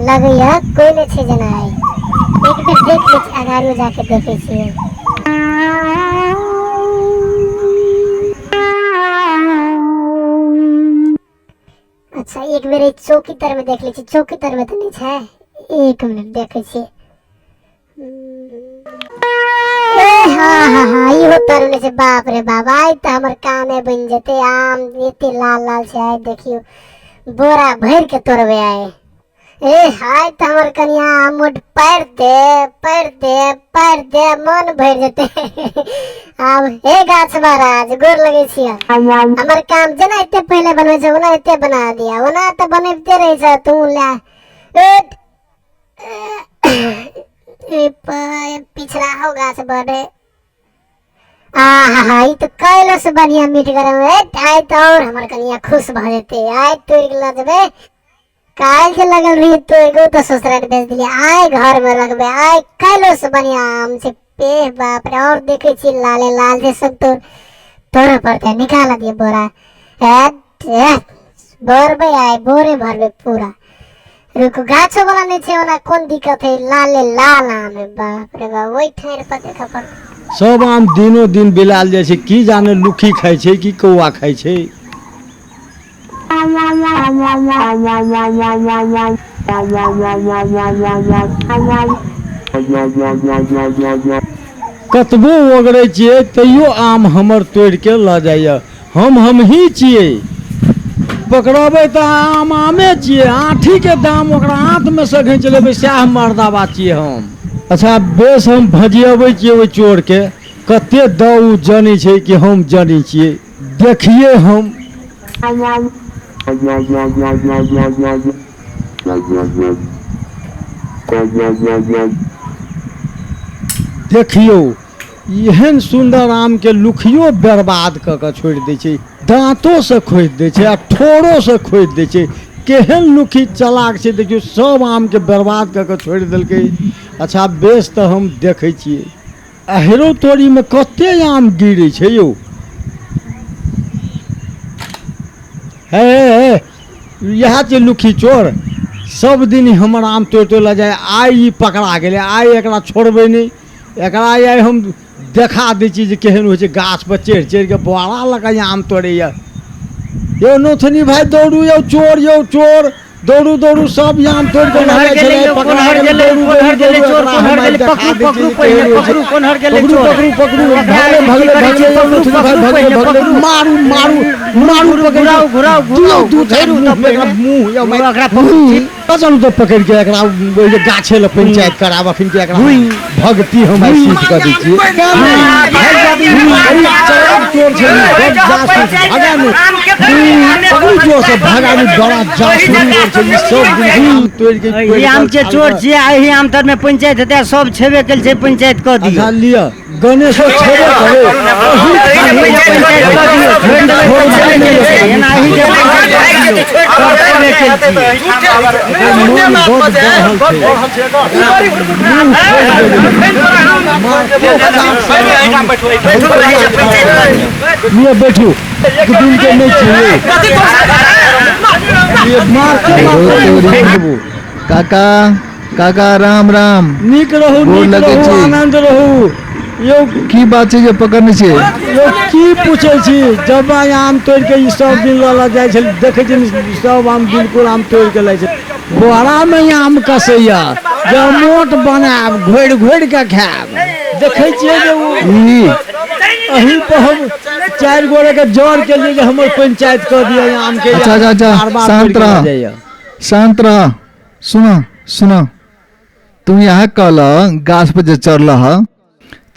लगैया कोई नहि छै जेना आइ। एक बेर देख लै छी, अगाड़ियो जाके देखै छियै। अच्छा, एक बेर एहि चौकी तरमे देख लै छी। चौकी तरमे तऽ नहि छै। एक मिनट, देखै छियै। ए हाँ हाँ हाँ, इहो तर नहि छै। बाप रे बाप, आइ तऽ हमर कामे बनि जेतै। आम एते लाल लाल छै, आइ देखियौ बोरा भरि के तोड़बै आइ। ए आइ तऽ हमर कनिया आमोट पारि दे, पारि दे, पारि दे, मन भरि जेतै आब। हे गाछ महाराज, गोर लगै छियै। हमर काम जेना एते पहिले बनबै छै ओना एते बना दिया। ओना तऽ बनबिते रहै छ तू। लए ए पिछड़ा हो गाछ बड़े। आहा, ई तऽ काल्हि से बढ़िया मीठ गरम है। आइ तऽ और हमर कनिया खुश भऽ जेतै। आइ तोड़ि के लऽ जेबै। काल्हि जे लगल रही तोड़ि के तऽ ससुराल बेच दिलियै, आइ घरमे रखबै। आइ काल्हिो से बढ़िया आम छै। पे बाप रे, और देखै छी लाले लाल छै सब। तोड़ तोड़ऽ पड़तै। निकाल दियै बोरा। भरबै आइ, बोरे भरबै पूरा। रुकू, गाछो वाला नहि छै ओना कोन दिक्कत है। लाले लाल आम है। बाप रे बाप, ओहि ठाढ़ि पर देखऽ पड़तै। सब आम दिनो दिन बिलायल जाइ छै। की जाने लुक्खी खाइ छै कि कौआ खाइ छै। कतबो ओगरै छियै तैयो आम हमर तोड़ि के लऽ जाइए। हम हमही छियै, पकड़बै तऽ आम आमे छियै। आँठीके दाम ओकरा आँतमे सँ घींच लेबै, सएह मर्दाबा छियै हम। अच्छा बेस, हम भजियबै छियै ओहि चोरके। कते दऽ ओ जनै छै कि हम जनै छियै। देखियै हम। देखियौ, एहन सुन्दर आमके लुखियो बर्बाद कऽ कऽ छोड़ि दै छै। दाँतोसँ खोदि दै छै आ ठोरोसँ खोदि दै छै। केहन लुखी चलाक छै देखियौ, सब आमके बर्बाद कऽ कऽ छोड़ि देलकै। अच्छा बेस, तऽ हम देखै छियै अहिरो तोरीमे कते आम गिरै छै यौ। हे हे, इएह छै लुखी चोर। सब दिन हमर आम तोड़ि तोड़ि लऽ जाय, आइ ई पकड़ा गेलै। आइ एकरा छोड़बै नहि। एकरा आइ हम देखा दै छी जे केहन होइ छै। गाछ पर चढ़ि चढ़ि कऽ बोरा लऽ कऽ आम तोड़ैया। यौ नौथनी भाय, दौड़ू यौ, चोर यौ चोर, दौड़ू दौड़ू, सब आम तोड़ि कऽ लऽ जाइ छलै, पकड़ा गेलै। दौड़ू दौड़ू दौड़ू, एकरा हम आइ देखा दै छी जे केहन होइ छै। पकड़ू पकड़ू पकड़ू, भगले भगले भगले यौ नौथनी भाय, भगले भगले, मारू मारू मारू, पकड़ि दियौ दू चारि मुँह एकरा, मुँह यौ चलू तऽ पकड़ि के एकरा ओहि जे गाछे लए पंचायत कराब। अखन के एकरा भगती हम आइ सिद्ध कऽ दै छियै। चलाक चोर छै, बड़ जासूस। भगा नहि, पकड़ू जोर से, भगा नहि। बड़ा जासूस चोर छै ई, सब दिन आम तोड़ि के। एहि आम के चोर छियै। एहि आम तर में पंचायत हेतै। सब छेबे केल छै, पंचायत कऽ दियौ। अच्छा लिअ, गणेशो छेबे करे। एना एहि के पंचायत कऽ दियौ, सब छेबे केल छियै। मन बड बढ़ल छै। लिअ बैठू, एक दिन के नहि छियै। लिअ, मारते मारते छोड़ि देबो। काका काका, राम राम। नीक रहू। गोर नीक लगै रहू। छी। आनन्द रहू यौ। की बात छै जे पकड़ने छियै? यौ की पूछै छी, जब आम तोड़ि के ई सब दिन लऽ लऽ जाइ छै। देखै छी सब आम, बिल्कुल आम तोड़ि के लै छै। बोरामे आम कसैया जे मोट बनायब, घोरि घोरि के खायब। देखै छियै जे ओ ई एहि पर हम चारि गोरे के जर के लिए जे हमर पंचायत कऽ दिअ आम के। अच्छा, अच्छा, अच्छा, बार बार शांत तोड़ि के लऽ रह। जाइया। शांत रह, सुन सुन, तू यहाँ कहल गाछ पर जे चढ़ल ह,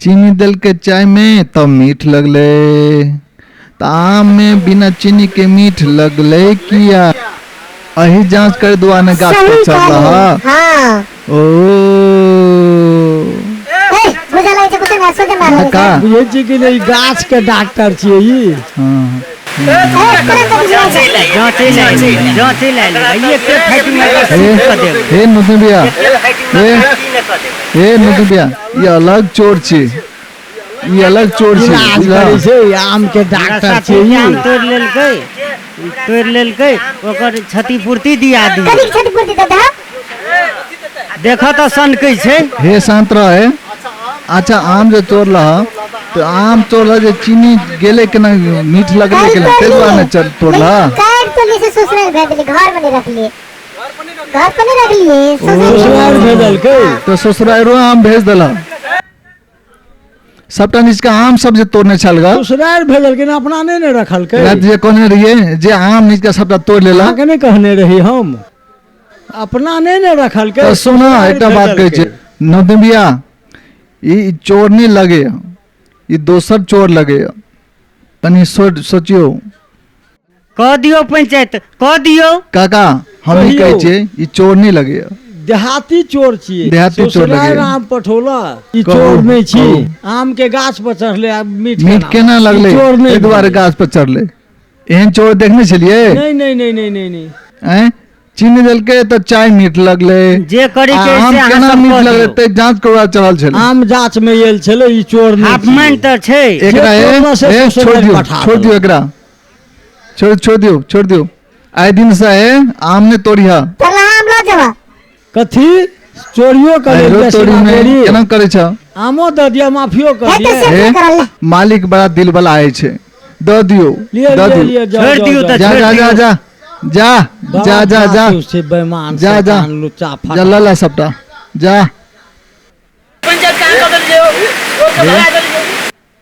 चीनी देलकै चाय में तब मीठ लगलै, तऽ आम में बिना चीनी के मीठ लगलै किया? अही जांच करे दुआरे गाछ पर सही चढ़ल कहलियै ह। हाँ। ओ ए बुझल लगै छै कुछो नहि, सोचै मारल का छै। बुझै छियै कि नहि, ई गाछ के डॉक्टर छियै ई। हाँ। ए तुरंत बुझाइ छै। जाँचै लए एलै, जाँचै लए एलै। एके फाइटिंग में हे सीट कऽ देबै। हे नतन भैया, हे हे नतन भैया, ई अलग चोर छी, ई अलग चोर छी। इलाज बुझलह? करै छै, आम के हमरा डॉक्टर साथी छियै के ई। आम तोड़ि लेलकै, तोड़ि लेलकै, ओकर क्षतिपूर्ति दिया दियौ। कथी क्षतिपूर्ति देता? देखऽ तऽ सनकै छै। हे शांत रह। अच्छा आम जे तोड़लह तऽ आम तोड़लह जे चीनी गेलै केना, मीठ लगलै केना, ताहि दुआरे ने चल तोड़लह। काटि तो लिए से ससुराल भेज देलियै, घर में नहीं रखलिए, घर पर नहीं रखलिए, ससुराल। ससुराल भेजलकै। तऽ ससुराइरो आम भेज देलह सबटा निचका आम सब जे तोड़ने छल ग। ससुराल भेजलकै ने, अपना नहि ने रखलकै। राति जे कहने रहियै जे आम निचका सबटा तोड़ि लेलह। अहाँके नहि कहने रही हम, अपना नहि ने रखलकै। तऽ सुन, एकटा बात कहै छै नवदीन भैया, ई चोर नहि लगैए, ई दोसर चोर लगैए, कनि सोचियौ। कऽ दियौ पंचायत, कऽ दियौ। काका, हम ई कहियौ। कहै छियै ई चोर नहि लगैए। देहाती चोर छियै। देहाती चोर ससुराल लगैए। आम पठौला, ई कहू, चोर नहि छी। कहू। आम के गाछ पर चढ़ले आ मीठ मीठ केना लगलै? ई चोर नहि ताहि दुआरे भेलै। गाछ पर चढ़लै। एहन चोर देखने छलियै? नहि नहि नहि नहि नहि नहि। आँय, चीनी देलकै तऽ चाय मीठ लगलै, जे करै आ के आम से अहाँ केना सब मीठ कऽ लगलै? दियौ। ताहि जाँच करबा चढ़ल छलै। आम जाँच मे आयल छलै, ई चोर नहि हाफ मान छियै। तऽ छै। एकरा जे ए, तोड़ला से ए, ससुराल छोड़ दियौ, पठा छोड़ दियौ देलक। एकरा, छोड़ छोड़ दियौ, छोड़ दियौ। आइ दिन से ए, आम नहि तोड़िह। तोरा आम लऽ जेबा। कथी चोरियो करे? आइरो तोड़ी मे केना करै छ? आमो दऽ दिअ, माफियो कर हेतै दिअ। से हे करल ले। मालिक बड़ा दिल वाला आय छै, दऽ दियौ। लिअ। दऽ लिअ। दियौ। लिअ, जाउ। छोड़ि जाउ, दियौ जाउ। तऽ। जा छोड़ि जा जा दियौ। जा जा बड़ा जा जा जा। जासूस छै, बेईमान, जा, जा। शैतान, लुच्चा जा फटा। लऽ ले सबटा, जा।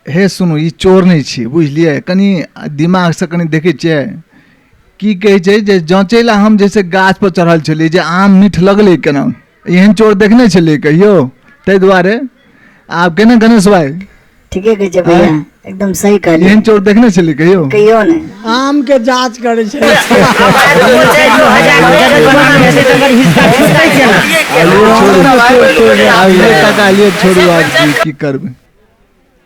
हे सुनू, ई चोर नहि छी, बुझलियै? कनि दिमागसँ कनि देखै छियै की कहै छै जे जाँचै लए हम जैसे गाछ पर चढ़ल छलियै जे आम मीठ लगलै केना। एहन चोर देखने छलियै कहियो? ताहि दुआरे आब केना गणेश भाई? ठीके कहै छै भैया, एकदम सही कहलियै। एहन चोर देखने छलियै कहियो? कहियो नहि। आम के जाँच करै छै। 1000 जकर आम हेतै तकर हिस्सा छुटतै केना? आब ये काका, लिए छोड़ू, आब की की करबै।